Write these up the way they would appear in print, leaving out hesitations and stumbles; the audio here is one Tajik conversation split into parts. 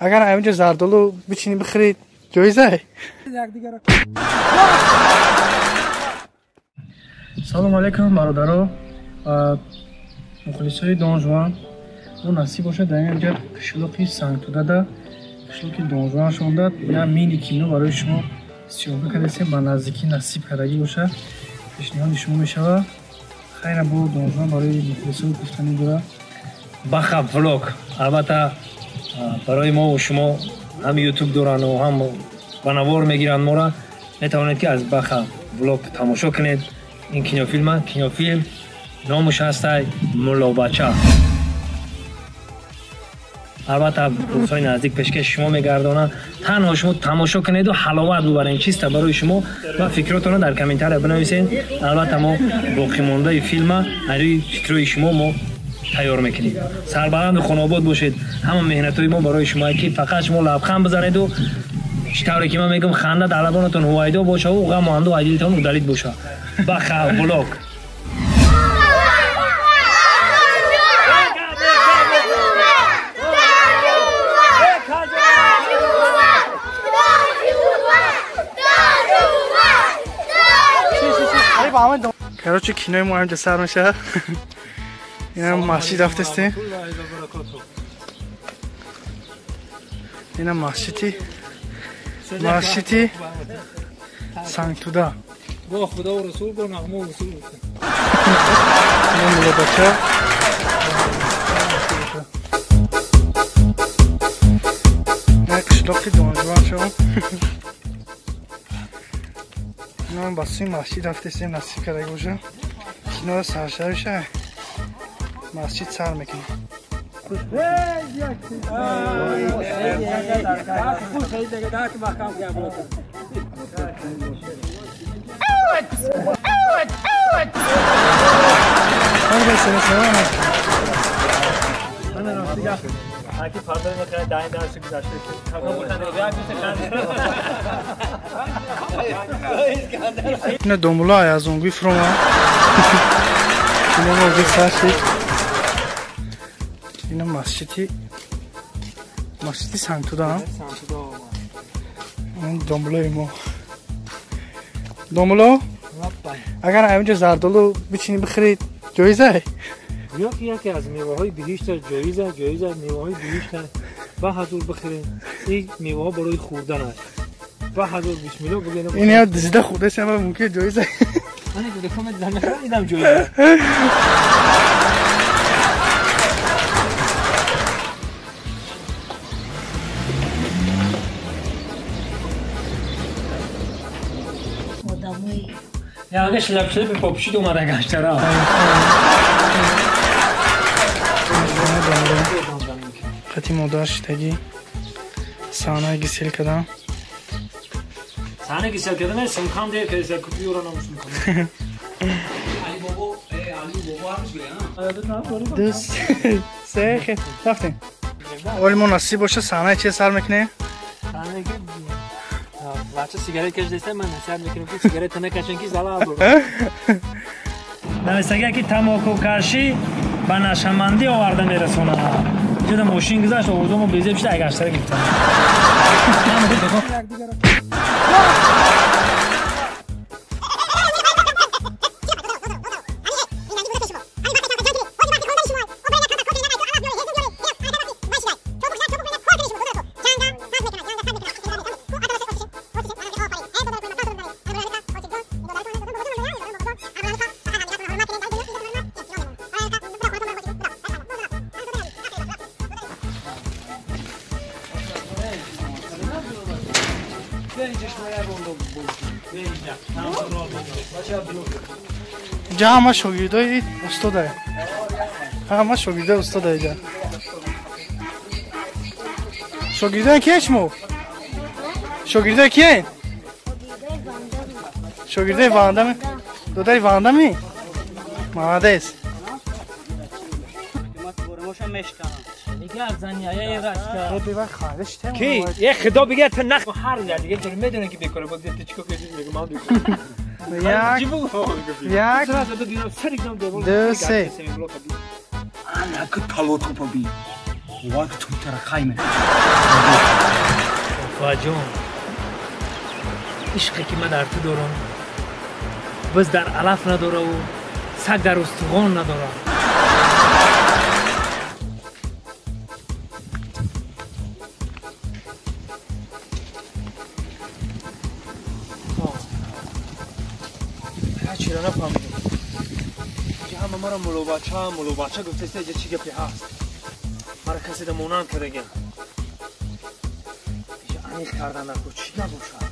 Агар ҳаминҷо зардолу бичинӣ бихӯред, ҷоиза? Салом алейкум, бародаро ва мухлисои Донжуан. Мо насиб бошад, дар инҷа қишлоқи Сангтудада, қишлоқи Донжуан шонда як мини кино барои шумо съёмка кардастем. Ба наздикӣ насиб кардагӣ бошад, пешниҳоди шумо мешавад. Хайра, бо Донжуан барои мухлисо гуфтанӣ дорад. Баха влог албатта барои мо ва шумо ҳам ютуб дорану ҳам ба навор мегиранд моро. Метавонед ки аз Баха влог тамошо кунед ин кинофилма. Кинофилм номаш ҳастай Муллобача. Албатта рӯзҳои наздик пешкаши шумо мегардонад. Танҳо шумо тамошо кунеду ҳаловат бубаред чиста барои шумо ва фикротонро дар комментария бинависед. Албатта мо боқимондаи филма аз рӯи фикрҳои шумо мо тайёр мекунем. Сарбаланду хонобод бошед. Ҳама меҳнатҳои мо барои шумо, ки фақат шумо лабханд бизанеду чӣ тавре ки ман мегӯям, ханда дар лабонатон ҳувайдо бошаву ғаму андӯ аз дилтон удалид боша. Баха влог. Короче, кинои мо ҳаминҷо сар мешавад. Инам масҷид рафтастем. Инам масҷиди Сангтуда. Бо Худо ва Расул, бо нағмо ва усул. Инам муллобача. Ина қишлоқи Донжуан шо. Инам ба сӯи масҷид рафтастем, насиб кардаги боша. Киноро саршавиша масҷид сар мекунем. Ина домула аз онгӯи фурома. Кино мо сар шид. Ина масҷиди Сангтуда. Ин домулои мо. Домуло, агар ҳаминҷо зардолу бичинӣ бихӯред, ҷоиза? Яке аз меваҳои биҳишт аст, ҷоиза, ҷоиза, меваҳои биҳишт аст. Ба ҳазур бихӯред. Ин меваҳо барои хӯрдан аст. Ба ҳазур бисмилло бигӯед. Ин я дизида хӯрда шава мумкин ҷоиза. Ман кӯдакам намехӯрам, инам ҷоиза. Яга шлеп-шлепи попшид омада гаштара. Қати модар шитагӣ саҳнаи гисел кардам. Саҳнаи гисел кардан симкам дер кардеса купюра намусимкам. Али бобо, Али бобо ҳамш гӯя. Ду, се, рафтем. Оли мо насиб боша, саҳнаи чи сар мекунем? Саҳнаи ки бача сигарет кашидаста, ман насиҳат мекунам ки сигарета накашен, ки залал дорад. Нависага ки тамокукашӣ ба нашамандӣ оварда мерасонад. Ҷода мошин гузашт, овозомо безеб шуда, агаштара гирифтам. Инҷа ҳама шогирдои устодае. Ҳама шогирдои устодае инҷа. Шогирдои кие шумо? Шогирдои кие? Шогирдои Вандами? Додари Вандами? Молодец. Ки? Е худо бигӯяд ту нах ҳар я дига ҷо медонӣ ки бекора боз ти чико кардӣ, мегӯ ман бекора. Як, як, ду, се. Ана ки талоту паби. Бовар ки ту тараққай мекунӣ. Вафо ҷон, ишқе ки ман дар ту дорам, биз дар алаф надораву саг дар устухон надорад. Чиро нафаҳмидам. Инҷа ҳама маро мулобача, мулобача гуфтаиста, инҷа чӣ гапе ҳаст? Мара касе да монанд кардагиам. Инҷа аниқ кардан нако, чӣ гап бошад?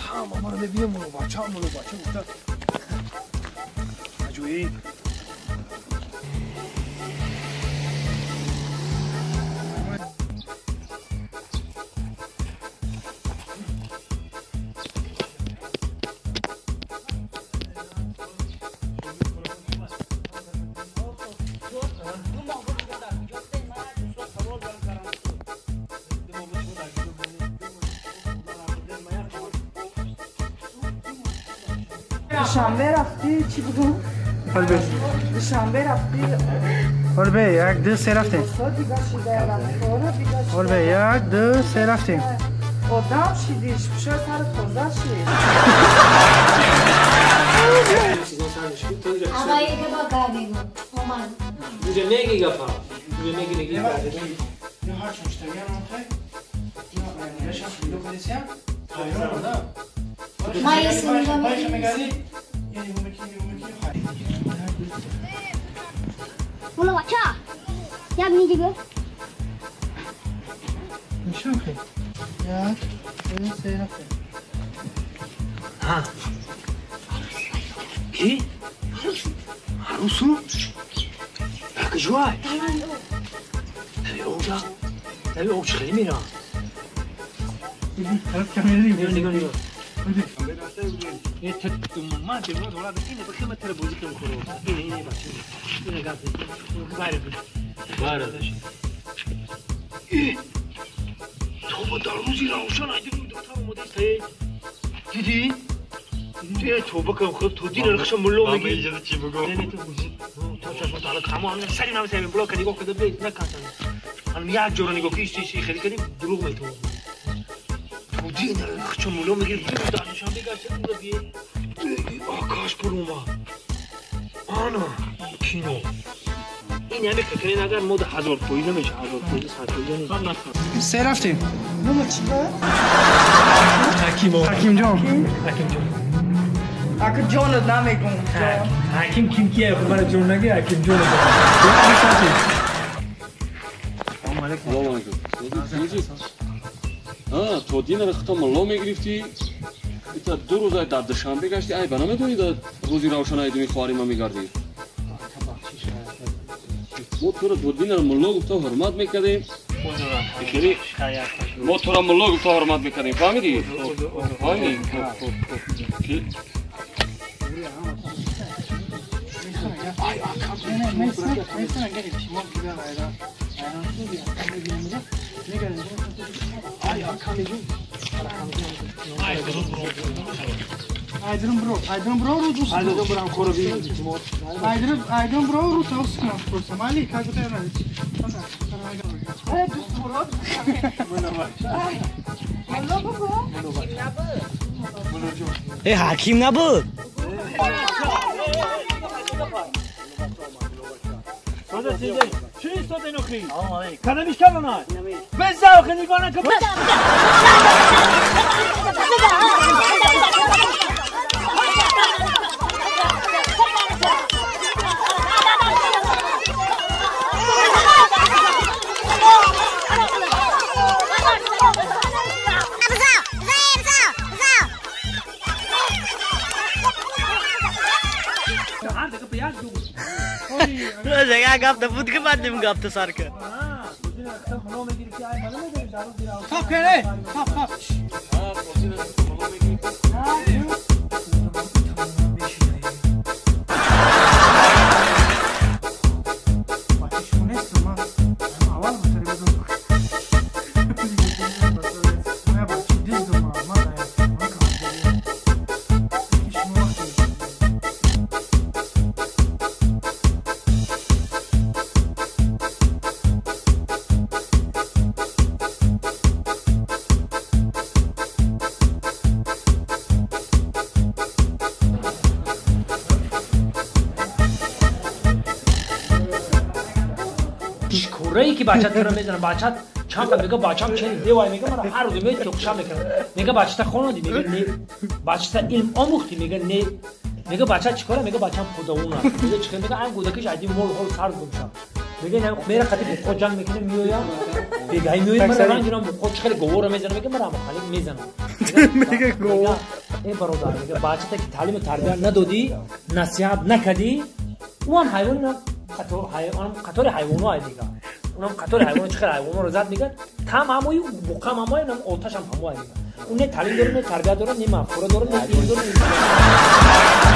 Ҳама маро мебинам мулобача, мулобача гуфта. Аҷоиб. Душанбе рафтӣ, чӣ бугум? Душанбе рафтӣ. Ҳолбе, як, ду, се рафтем. Ҳолбе, як, ду, се рафтем. Одам шидӣ, шпушои сарат тоза шид. Аввал гапа кардем, омад. Уже меги гапа. Уже меги неги. Я ҳарчун штагиам охе. Мулло бача, як миги. Нишон як, ду, се рафтем. Ҳа. Ки? Арусу? Дар куҷоай? Таби оҷа. Таби об чӣ хеле мерам? Тараф камера нигоҳ нигоҳ. من تلفن دولت اینه بخیر من تر بازی کنم خورو اینه اینه بچه اینه گپ بایر بایر تو با در روزی روشن ایدی دختر اومده است دیدی دیدی توبه کنم خود تو دین رخش ملو میگی اجازه چی بگم نه تو تو چشم تعالی کمو هم سری نمیسیم بلاک نگاه کده بی نکردن من یک جور نگاه کی چی خیلی کردیم دروغ میتو تو دین رخش ملو میگی در نشان بگشت اون بی آکاش بروما آنا کینو این همه فکرین اگر مود 1000 فایده میشه 1000 فایده 100 فایده نیست. سه رفتیم. نمو چی بود؟ حکیم حکیم جان. حکیم جان. اگه جانت نمیگم. حکیم کیم کیه؟ خب من جون نگی حکیم جون. سلام علیکم. سلام علیکم. آه تو دین رو ختم ملو میگرفتی؟ ایتا دو روز در دوشنبه گشتی ای بنا میدونی در روزی روشن ایدونی خواهری ما میگردی. ما تو رو دو دین رو ملا گفتا حرمت میکردیم. ما تو رو ملا گفتا حرمت میکردیم فهمیدی؟ فهمیدی؟ Aydın bro, Aydın bro رو دوست Aydın bro خورو بی Aydın bro رو دوست کنم پرسم علی کاغذ نداری دوست برو ای حکیم نبود چی ایستاده اینو خی؟ کدامیش کلانای؟ بزن آخه نگاه نکن گفت بود که بعد نیم گفت سر که. خب کنه خب خب. Пурраи ки бачат тура мезанад, бачат чанд мега бачам чен девай мега мара ҳар рӯз меояд чоқша мекунад. Мега бачата хонодӣ? Мега не. Бачата илм омӯхтӣ? Мега не. Мега бача чӣ кора? Мега бачам худовун аст. Мега чӣ кора? Мега айн кӯдакиш айди мол ҳол сар гумшав. Мега мера қати буқо ҷанг мекунем, меоям. Бегаи меоям, мара ранг гирам, буқо чӣ хеле говора мезанам, мега мара амахалик мезанам. Мега гово. Э бародар, мега бачата ки таълиму тарбия надодӣ, насиҳат накардӣ, ӯ ҳам ҳайвон, қатори ҳайвоно ай мега. Унам қатори ҳайвоно чӣ хел ҳайвоноро зад мега, там ҳамои, буқам ҳамои, унам оташам ҳамои мега. Ӯ не таълим дора, не тарбия дора, не мафкура дора, не илм дора, не